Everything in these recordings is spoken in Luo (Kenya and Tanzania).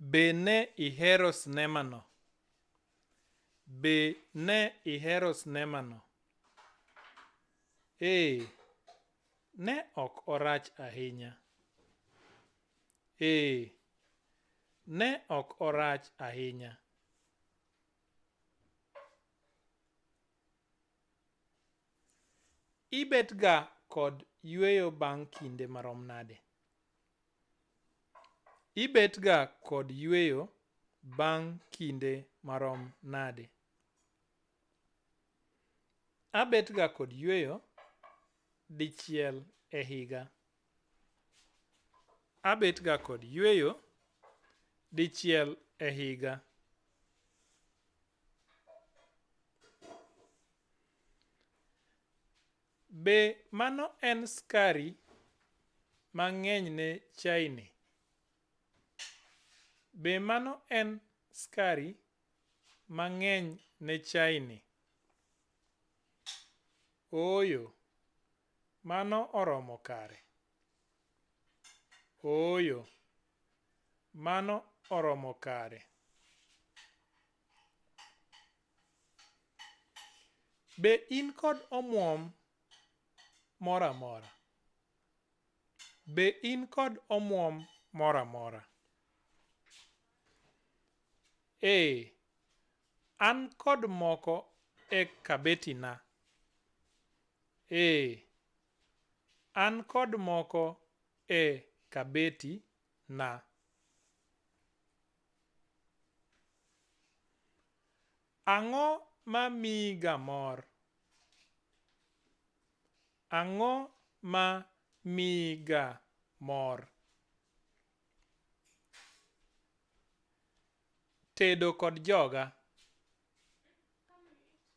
Be ne ihero sinema no? Be ne ihero sinema no? Ee, ne ok orach ahinya. Ee, ne ok orach ahinya. Ibet ga kod yueyo bang' kinde marom nade? Ibet ga kod yueyo bang' kinde marom nade? Abet ga kod yueyo dichiel e higa. Abet ga kod yueyo dichiel e higa. Be mano en skari mang'eny ne chaini? Be mano en skari mang'eny ne chaini? Ooyo, mano oromo kare. Ooyo, mano oromo kare. Be in kod omuom moramora? Be in kod omuom moramora? Ee, an kod moko e kabeti na. Ee, an kod moko e kabeti na. Ang'o ma miyi ga mor? Ang'o ma miyi ga mor? Tedo kod joga.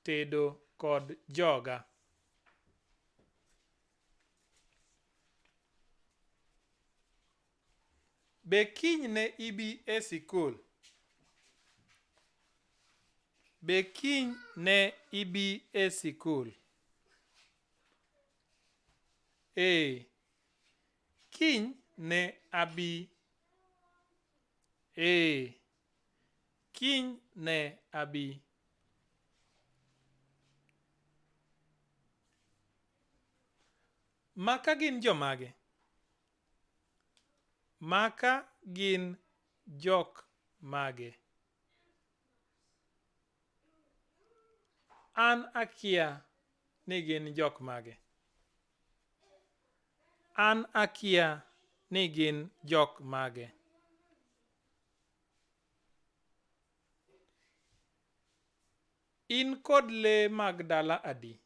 Tedo kod joga. Be kiny ne ibi e sikul? Be kiny ne ibi e sikul? Ee, kiny ne abi. Ee, kiny ne abi. Maka gin jomage? Maka gin jok mage? An akia ni gin jok mage. An akia ni gin jok mage. In kod lee mag dala adi?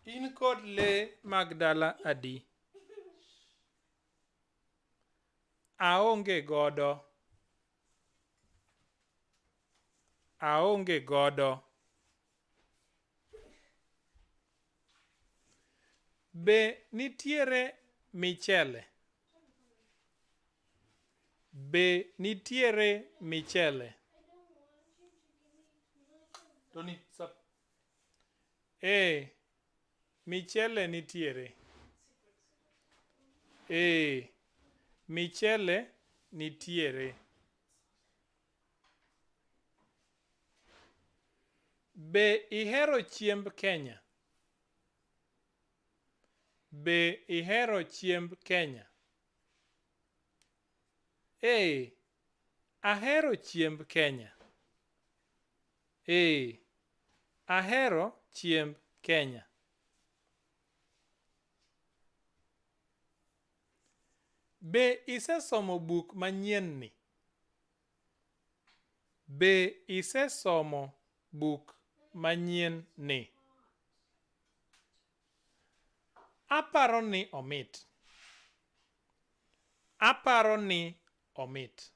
In kod lee mag dala adi? Aonge godo. Aonge godo. Be nitiere michele? Be nitiere michele? Tony, stop. Ee, michele nitiere. Ee, michele nitiere. Be ihero chiemb Kenya? Be ihero chiemb Kenya? Ee, ahero chiemb Kenya. Ee, ahero chiemb Kenya. Be isesomo buk manyien ni? Be isesomo buk manyien ni? Aparo ni omit. Aparo ni omit.